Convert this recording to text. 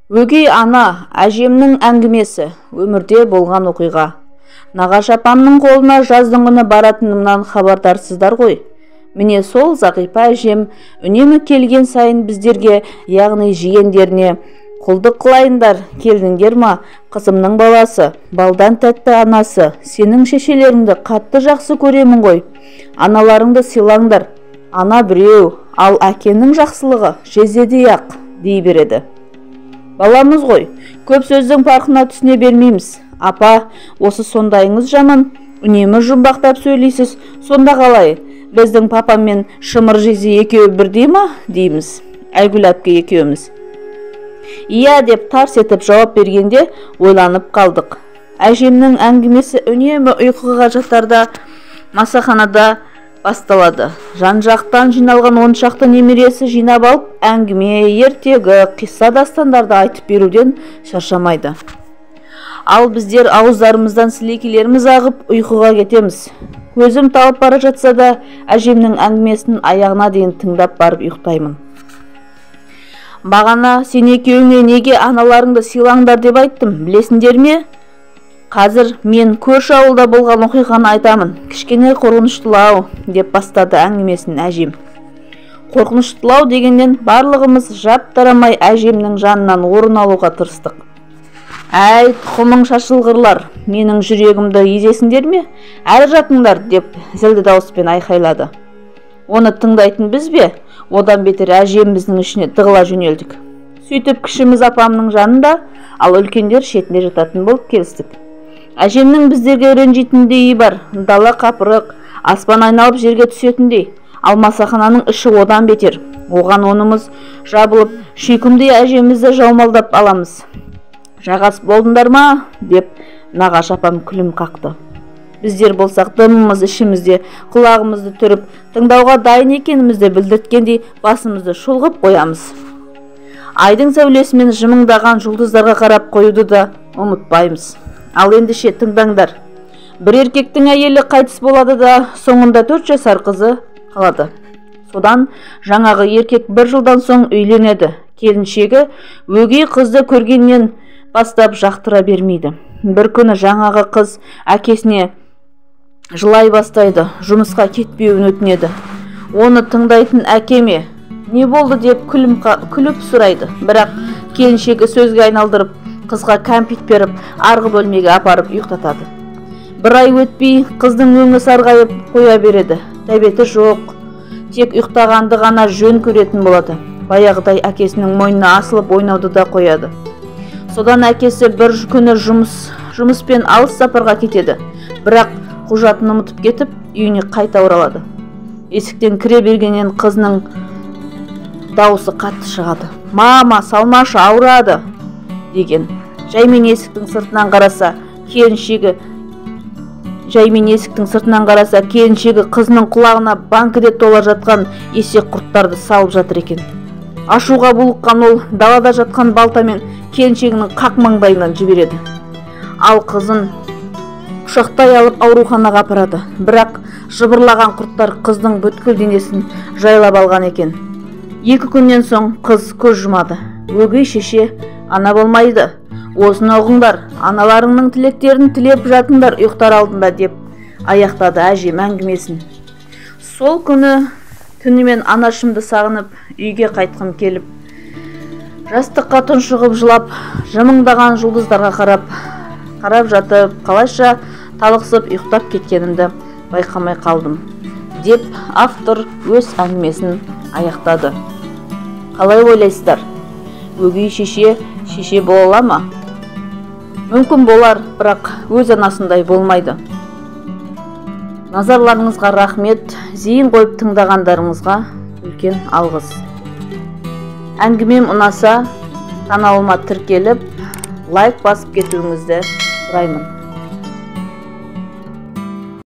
Өгей ана, әжемнің әңгімесі, өмірде болған оқиға. Нағашы апамның қолына жаздың күні баратынымнан хабардарсыздар ғой. Міне сол Зағипа әжем үнемі келген сайын біздерге, яғни жиендеріне, құлдық қылайындар, келдіңдер ма, қызымның баласы, балдан тәтті анасы, сенің шешелеріңді қатты жақсы көремін ғой. Аналарыңды сыйлаңдар, ана біреу, ал әкенің жақсылығы жездедей-ақ, дей береді. Баламыз ғой, көп сөздің парқына түсіне бермейміз. Апа, осы сондайыңыз жаман, үнемі жұмбақтап сөйлейсіз, сонда қалай? Біздің папам мен Шымыр жезде екеуі бірдей ма, дейміз. Айгүл әпке екеуміз. Иә деп тарс етіп жауап бергенде ойланып қалдық. Әжемнің әңгімесі үнемі ұйқыға жатарда масаханада басталады. Жан-жақтан жиналған он шақты немересі жинап алып, әңгіме, ертегі, қисса дастандарды айтып беруден шаршамайды. Ал біздер ауыздарымыздан сілекейлеріміз ағып, ұйқыға кетеміз. Көзім талып бара жатса да, әжемнің әңгімесін аяғына дейін тыңдап барып ұйықтаймын. Бағана сен екеуіңе неге аналарыңды сыйлаңдар деп айттым, білесіңдер ме? Қазір мен көрші ауылда болған оқиғаны айтамын. Кішкене қорқыныштылау, деп бастады әңгімесін әжем. Қорқыныштылау дегеннен барлығымыз жап-тарамай әжемнің жанынан орын алуға тырыстық. Әй, тұқымың шашылғырлар, менің жүрегімді езесіңдер ме? Әрі жатыңдар, деп зілді дауыспен айқайлады. Оны тыңдайтын біз бе? Одан бетер әжеміздің ішіне тығыла жөнелдік. Сөйтіп кішіміз апамның жанында, ал үлкендер шетінде жататын болып келістік. Әжемнің біздерге ренжитіндейі бар, дала қапырық, аспан айналып жерге түсетіндей, ал масахананың іші одан бетер. Оған онымыз жабылып, шүйкімдей әжемізді жаумалдап аламыз. Жағасып болдыңдар ма? Деп нағашы апам күлім қақты. Біздер болсақ дымымыз ішімізде, құлағымызды түріп, тыңдауға дайын екенімізді білдірткендей басымызды шұлғып қоямыз. Айдың сәулесімен жымыңдаған жұлдыздарға қарап қоюды да ұмытпаймыз. Ал ендеше тыңдаңдар. Бір еркектің әйелі қайтыс болады да, соңында 4 жасар қызы қалады. Содан жаңағы еркек бір жылдан соң үйленеді. Келіншегі өгей қызды көргеннен бастап жақтыра бермейді. Бір күні жаңағы қыз әкесіне жылай бастайды, жұмысқа кетпеуін өтінеді. Оны тыңдайтын әкеме не болды деп күліп сұрайды. Бірақ келіншегі сөзге айналдырып, қызға кәмпит беріп, арғы бөлмеге апарып ұйықтатады. Бір ай өтпей, қыздың өңі сарғайып қоя береді. Тәбеті жоқ, тек ұйықтағанды ғана жөн көретін болады. Баяғыдай әкесінің мойнына асылып ойнауды да қояды. Содан әкесі бір күні жұмыспен алыс сапарға кетеді. Бірақ құжатын ұмытып кетіп, үйіне қайта оралады. Есіктен кіре бергеннен қызының дауысы қатты шығады. Мама, салмашы, ауырады, деген. Жаймен есіктің сыртынан қараса, келіншегі қызының құлағына банкіде тола жатқан есек құрттарды салып жатыр екен. Ашуға булыққан ол далада жатқан балтамен келіншегінің қақ маңдайынан жібереді. Ал қызын құшақтай алып ауруханаға апарады. Бірақ жыбырлаған құрттар қыздың бүткіл денесін жайлап алған екен. 2 күннен соң қыз көз жұмады. Өгей шеше ана болмайды. Осыны ұғыңдар, аналарыңның тілектерін тілеп жатыңдар ұйықтар алдында, деп аяқтады әжем әңгімесін. Сол күні түнімен анашымды сағынып, үйге қайтқым келіп, жастыққа тұншығып жылап, жымыңдаған жұлдыздарға қарап жатып, қалайша талықсып ұйықтап кеткенімді байқамай қалдым, деп автор өз әңгімесін аяқтады. Қалай ойлайсыздар? Өгей шеше шеше бола ала ма? Мүмкін болар, бірақ өз анасындай болмайды. Назарларыңызға рахмет, зейін қойып тыңдағандарыңызға үлкен алғыс. Әңгімем ұнаса, каналыма тіркеліп, лайк басып кетуіңізді сұраймын.